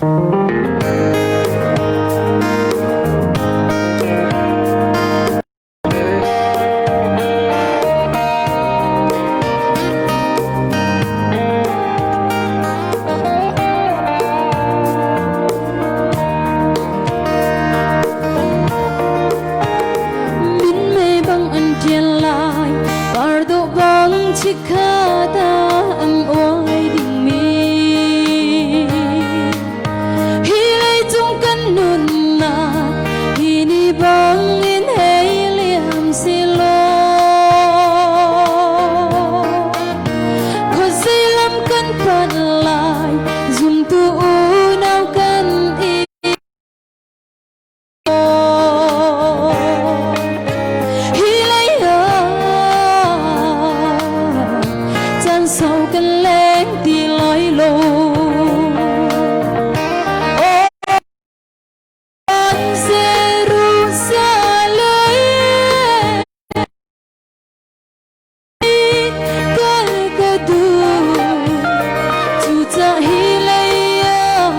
Minmei bang an ṭian lai, parduh bang chikkhat ah an uai dingmi. Hi leicung kan nunnak hi ni bang in hei liam silaw. Khuazei lam kan panh lai, zumtu unau kan i Hi lei ah caan sau kan leng ti lai lo. Jerusalem kal ka duh, cucah hi lei ah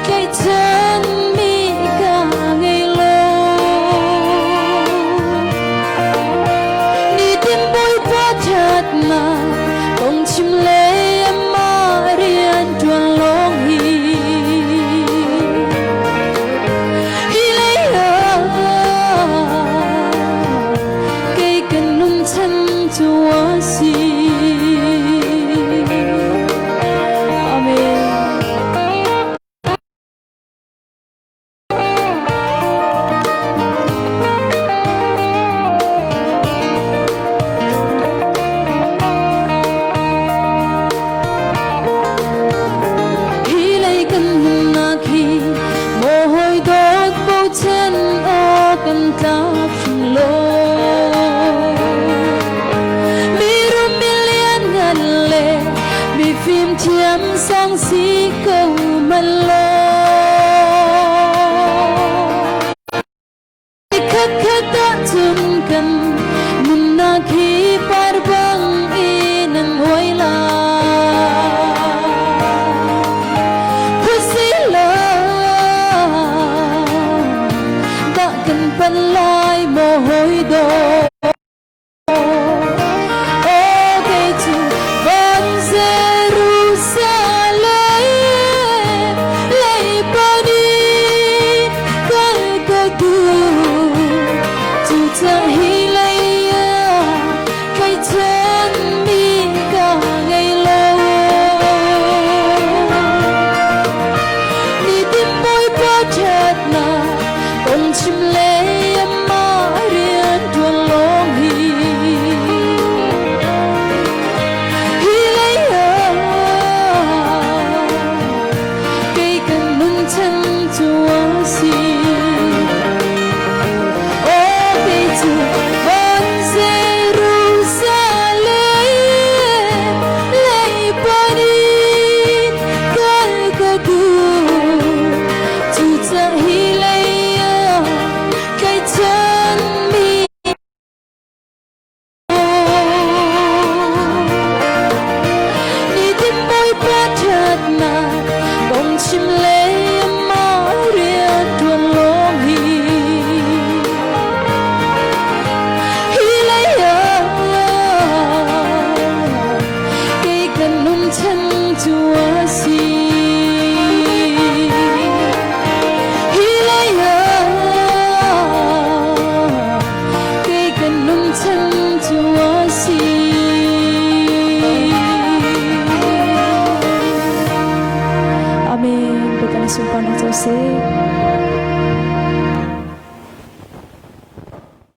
tlaihchanmi ka ngei lo. Nitin Bawipa ṭhatnak kong chim le amah rian ṭuan lawng hi hi lei ah kei kan nun chan cu a si. Amen. Hi lei kan nunnak hi maw hawi dawt bochan aw kan tlak hrim lo. Mi rum mi lian ngan le mi fimthiam sang si ko man lo. Khatkhat ahcun kan nunnak hi par bang in an uai lai. Khuasila dah kan pan lai maw hawi dawt. Kei cu van Jerusalem lei panin kal ka duh. Cucaah hi lei ah tlaihchanmi ka ngei lo. Nitin Bawipa ṭhatnak kong chim le amah rian ṭuan lawng hi hi lei ah kei kan nun chan cu a si. Aw kei cu van Jerusalem lei panin kal ka duh. Cucaah hi lei ah tlaihchanmi nitin Bawipa ṭhatnak kong chim le amah rian ṭuan lawng hi hi lei ah kei kan nun chan cu a si. Hi lei ah kei kan nun chan cu a si. Amen. Bawipa na sunparnak co seh.